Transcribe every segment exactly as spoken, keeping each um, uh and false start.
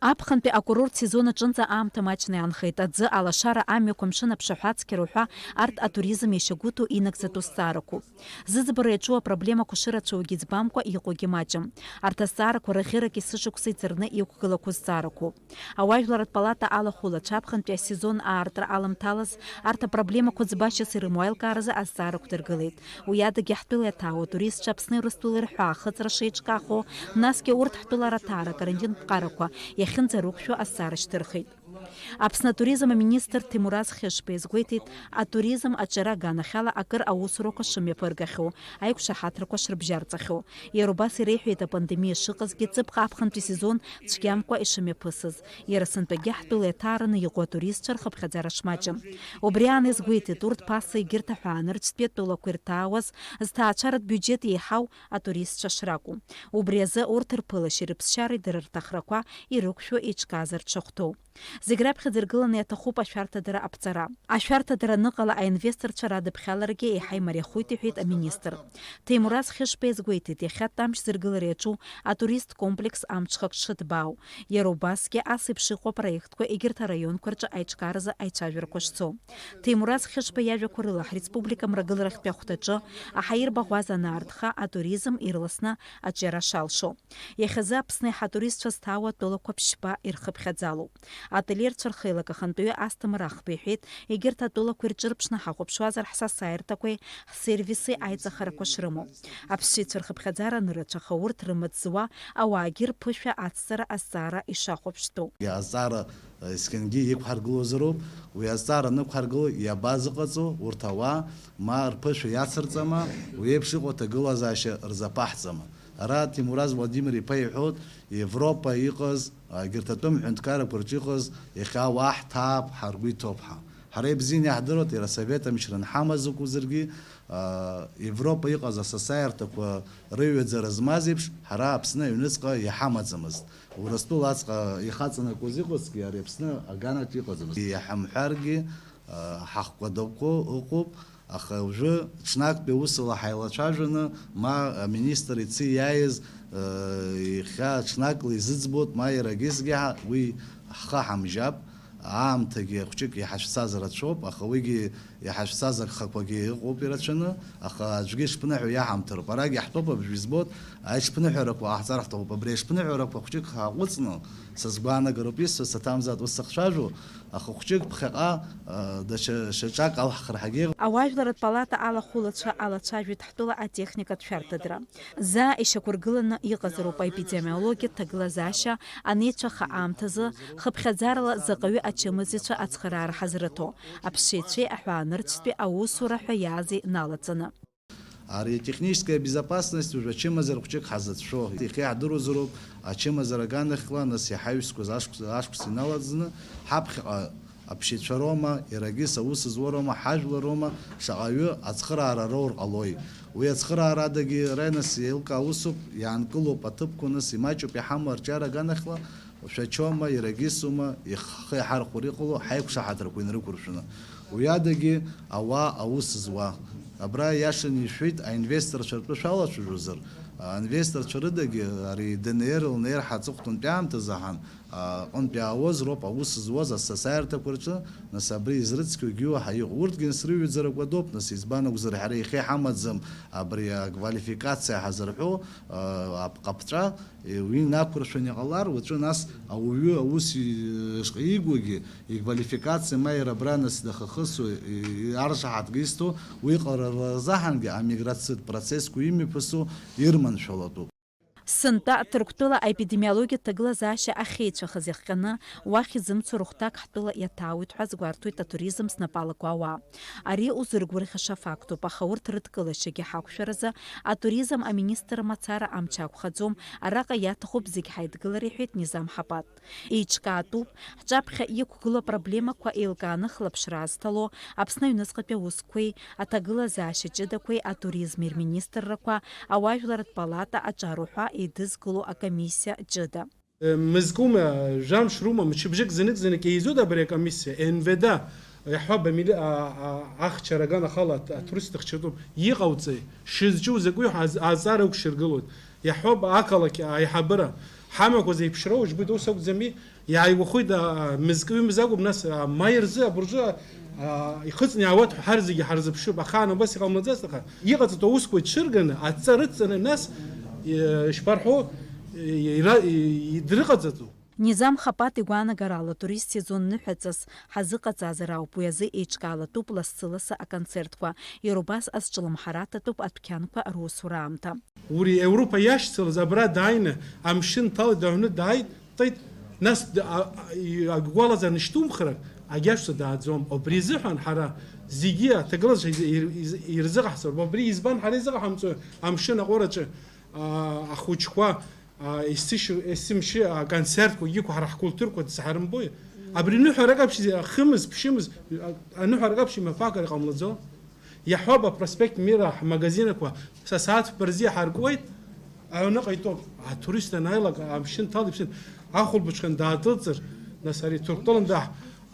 Аԥхынтәи акурорт сезон аҿынӡа аамҭа маҷны иаанхеит. Аӡы, алашара, амҩақәа, амшын аԥшаҳәа, ацқьара уҳәа, арҭ атуризм иашьагәыҭу инагӡатәу зҵаарақәоуп. Зыӡбара иаҿу апроблемақәа шырацәоугьы ӡбамкәа иҟоугьы маҷым. Арҭ азҵаарақәа рахьырак есышықәса иҵарны иқәгылақәоу зҵаарақәоуп. Ауаажәларратә палата алахәылацәа аԥхынтәи асезон аартра аламҭалаз арҭ апроблемақәа ӡбашьас ирымоу аилкааразы азҵаарақәа дыргылеит. Уи адагьы ҳтәыла иаҭаау атуристцәа Аԥсни Урыстәылеи рҳәаа ахыҵра шеиҿкаахо, насгьы урҭ ҳтәылара аҭаара карантин ԥҟарақәа иахьынӡарықәшәо азҵаара шьҭырхит. Аԥсны атуризм аминистр Ҭемураз Хьышба иазгәеиҭеит, атуризм аҿиара аганахьала акыр аусурақәа шымҩаԥыргахьоу, аиқәшаҳаҭрақәа шрыбжьарҵахьоу. Иара убас иреиҳәеит апандемиа шыҟазгьы, ҵыԥх аԥхынтәи сезон цәгьамкәа ишымҩаԥысыз. Иара сынтәагьы ҳтәыла иаҭаараны иҟоу атуристцәа рхыԥхьаӡара шмаҷым. Убри аан иазгәеиҭеит, урҭ ԥаса егьырҭ аҳәаанырцәтәи атәылақәа ирҭаауаз зҭаацәаратә биуџьет еиҳау атуристцәа шракәу. Убри азы урҭ рԥылашьеи рыԥсшьареи дара рҭахрақәа ирықәшәо еиҿкаазар дшахәҭоу. Зегь раԥхьаӡа иргыланы иаҭахуп ашәарҭадара аԥҵара. Ашәарҭадара аныҟала аинвесторцәа радыԥхьаларагьы еиҳа имариахоит, иҳәеит аминистр. Ҭемураз Хьышба иазгәеиҭеит, иахьа Тамшь зыргылара иаҿу атуристтә комплекс амҽхак шыҭбаау. Иара убасгьы ас еиԥш иҟоу апроектқәа егьырҭ араионқәа рҿы аиҿкааразы аицәажәарақәа шцо. Ҭемураз Хьышба иажәақәа рыла, ҳреспублика мрагыларахьтәи ахәҭаҿы аҳаирбаӷәаза анаартха атуризм ирласны аҿиара шалшо. Иахьазы Аԥсны еиҳа атуристцәа зҭаау атәылақәа ԥшьба ирхыԥхьаӡалоуп. Ательерцәа рхеилак ахантәаҩы Асҭамыр Ахба иҳәеит, егьырҭ атәылақәа ирҿырԥшны ҳахәаԥшуазар, ҳсасааирҭақәеи ҳсервиси аиҵахарақәа шрымоу. Аԥсшьаҩцәа рхыԥхьаӡара анырацәаха, урҭ рымаҵ зуа ауаагьы рԥышәа ацҵара азҵаара ишахәаԥштәу. Азҵаара, э, есқьынгьы иқәҳаргылозароуп. Уи азҵаара анықәҳаргыло иабазыҟаҵо урҭ ауаа, ма рԥышәа иацырҵама, уи еиԥш иҟоу аҭагылазаашьа рзаԥаҳҵама? Ара Ҭемураз Владимир-иԥа иҳәоит, Европа иҟаз, а, егьырҭ атәым ҳәынҭқаррақәа рҿы иҟаз иахьа ауаа ҳҭаап, ҳаргәы иҭоуп ҳәа. Ҳара ибзианы иаҳдыруеит, иара асовет амчра анҳамаз акәзаргьы, а, Европа иҟаз асасааирҭақәа рыҩаӡара змаз еиԥш, ҳара Аԥсны аҩныҵҟа иҳамаӡамызт. Урыстәыла аҵҟа ихаҵанакуаз иҟазҭгьы, ари Аԥсны аганаҿ иҟаӡамызт. Иаҳамҳәаргьы, а, ҳахәқәа дақәо ыҟоуп. Аха уажәы ҽнактәи аусала ҳаилацәажәаны, ма аминистр ици иааиз, э, иахьа ҽнакла изыӡбоит, ма иарагьы зегьы ҳа-, уи ҳхы ҳамжьап, аамҭагьы хәҷык иҳашәцаз рацәоуп, аха уигьы иҳашәцаз агхақәагьы ыҟоуп ирацәаны, аха аӡәгьы ишԥныҳәо иаҳамҭароуп. Арагьы ҳтәоуп, абжә избоит, аиҽԥныҳәарақәа ҟаҳҵар ҳҭахуп. Абри аиҽԥныҳәарақәа хәҷык ҳаҟәыҵны, сызгәаанагар ауп исҳәо, саҭамзаат ус сахцәажәо, аха хәҷык ԥхьаҟа, а, даҽа шьаҿак алҳхыр ҳагьеиӷьуп. Ауаажәларратә палата алахәылацәа алацәажәеит ҳтәыла атехникатә шәарҭадара. Заа ишьақәыргыланы иҟазароуп аепидемиологиатә ҭагылазаашьа анеицәаха аамҭазы хыԥхьаӡарала заҟаҩы ачымазаҩцәа ацхыраара ҳазрыҭо, аԥсшьаҩцәеи аҳәаанырцәтәи аусура ҳәа иаазеи налаҵаны. Ари атехническая безопасность уажә ачымазара хәҷык ҳазацәшәо. Иахьа иаҳдыруазароуп, ачымазара аганахьла, нас иаҳаҩсқәаз ашықәс, ашықәс иналаӡны, ҳаԥхьаҟа аԥсшьаҩцәа роума, иарагьыс аус зуа роума, ҳажәлар роума, шаҟаҩы ацхыраара роур ҟалои. Уи ацхыраарадагьы ара нас еилкаа усуп, иаанкылоуп аҭыԥқәа, нас имаҷуп иҳамоу арҿиара аганахьла, Шәачома, ирагьысума, ихы иҳархәар иҟало, ҳаиқәшаҳаҭрақәа инрықәыршәаны. Уи адагьы ауаа аус зуа. Абра иашаны ишәҳәеит, аинвесторцәа ртәы шәалацәажәозар, аинвесторцәа рыдагьы ари Д Н Р, Л Н Р ҳаҵыхәтәантәи аамҭазы ҳан, аҟынтә иаауаз роуп аус зуаз асасааирҭақәа рҿы, нас абри изрыцқьоугьы уаҳа иҟоу. Урҭгьы нас рыҩаӡарақәа доуп, нас избан акәзар, ҳара иахьа иҳамаӡам абри аквалификациа ҳазырҳәо, а, апҟаԥҵәа, Е, уи инақәыршәаны иҟалар, уаҵәы нас ауаҩы аус ишҟа иигогьы, иквалификациа ма иара абра нас дахахысу, и-, аршаҳаҭга изҭо, уи ҟалара рзаҳангьы амиграциатә процессқәа имҩаԥысу ирманшәалатәуп. Сынтәа Ҭырқәтәыла аепидемиологиатә ҭагылазаашьа ахьеицәахаз иахҟьаны, уахь изымцо рыхәҭак ҳтәыла иаҭаауеит ҳәа азгәарҭоит атуризм знапалақәа ауаа. Ари узыргәырӷьаша фактуп, аха урҭ рыдкылашьагьы ҳақәшәаразы атуризм аминистр мацара амч ақәхаӡом, араҟа иаҭахуп зегь ҳаидгылар, иҳәеит Низам Ҳапат. Еиҿкаатәуп, ҳҿаԥхьа иқәгылоу апроблемақәа еилкааны хылаԥшра азҭало Аԥсны аҩныҵҟатәи аусқәеи, аҭагылазаашьа ҷыдақәеи, атуризми рминистррақәа, ауаажәларратә палата аҿар уҳәа еидызкыло акомиссиа ҷыда. Мызкума, жәамш рума, мчыбжьык знык-знык еизоит абри акомиссиа, Н В Д, иаҳҳәап, амили-, а, а, ахьчара аганахьала аҭ-, атуристтә хьчатәы иҟауҵеи, шьызҿу закәи ҳәа аз-, азҵаара ықәшьыргылоит. Иаҳҳәап, ақалақь аиҳабыра, Ҳамҩақәа зеиԥшроу, ижбеит, ус акәӡами? Иааигәахоит, а, мызкы-ҩымз акәым, нас, а, маи рзы, абыржы, а, ихыҵны иаауеит ҳәа ҳар зегьы ҳарзыԥшуп. Ахаан убас иҟамлаӡацт, аха иҟаҵатәу аусқәа иҽырганы, адҵа рыдҵаны, нас, э, ишԥарҳәо, э, ира-, э, дрыҟаҵатәуп. Низам Хапат игәаанагарала, атурист сезон ныҳәаҵас ҳазыҟаҵазар ауп, уи азы еиҿкаалатәуп лассы-лассы аконцертқәа, иара убас азҿлымҳараҭатәуп адәқьанқәа русура аамҭа. Уи Европа иашьцылаз абра дааины амшын ҭалеит, аҩны дааит, ҵеит, нас д-, а-, а-, и-, агәалазар нышьҭумхрак, агьашәца дааӡом. Убри изыҳәан ҳара зегьы аҭагылазаашьа из-, из-, ирзыҟаҳҵароуп. Убри избан ҳара изыҟаҳамҵо амшын аҟәараҿы, а, ахәыҷқәа, а, есышь-, есымшьы аконцертқәа, егьиқәа ҳара ҳкультурқәа дсаҳарымбои? Абри ныҳәарак аԥшьи, хымыз, ԥшьымыз, а, аныҳәарак аԥшьи мҩаԥагара ҟамлаӡо? Иаҳҳәап, апроспект Мира ҳмагазинқәа са сааҭ фба рзы иҳаркуеит, аҩныҟа итәоуп. Атурист анааилак, амшын ҭалеит, иԥшын, ахәылбыҽхан даадәылҵыр, нас ари Ҭырқәтәылантәи аҳ-,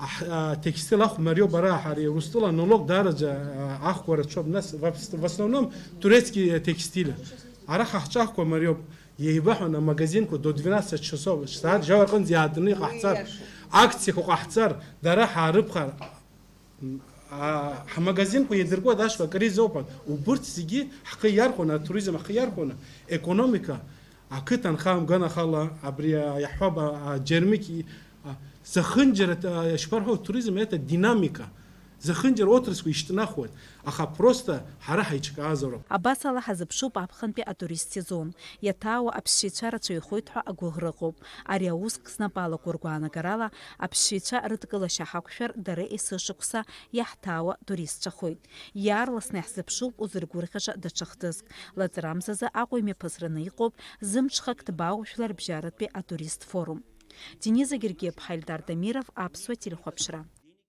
аҳ-, атекстил ахә мариоуп, ара ҳара Урыстәыла анолог даараӡа, а, ахәқәа рацәоуп, нас в абс-, в основном турецкий текстиль. Ара ҳа ҳҿахәқәа мариоуп, еибаҳәон амагазинқәа до двенадцать часов, сааҭ жәаҩа рҟынӡа иаатны иҟаҳҵар, акциақәа ҟаҳҵар, дара ҳаарыԥхар, А, ҳмагазинқәа иадыркуа дашәа акыр изоуп. Убырҭ зегьы ҳхы иархәаны, атуризм ҳхы иархәаны, економика, ақыҭанхамган ахала, абри, а, иаҳҳәап, а, а, џьармыкьи, а, зехынџьара, а, ишԥарҳәо, туризм это динамика. Зехынџьара отраслқәа ишьҭнахуеит, аха просто ҳара ҳаиҿкаазароуп. Абасала ҳазыԥшуп аԥхынтәи атурист сезон. Иаҭаауа аԥсшьаҩцәа рацәаҩхоит ҳәа агәыӷра ыҟоуп. Ари ауск снапы алаку ргәаанагарала, аԥсшьаҩцәа рыдкылашьа ҳақәшәар, дара есышықәса иаҳҭаауа туристцәахоит. Иаарласны иаҳзыԥшуп узыргәырӷьаша даҽа хҭыск. Лаҵарамзазы Аҟәа имҩаԥысраны иҟоуп зымҽхак ҭбаау жәларбжьаратәи атурист форум. Дениза Гергиаԥҳа, Ельдар Дамиров, Аԥсуа телехәаԥшра.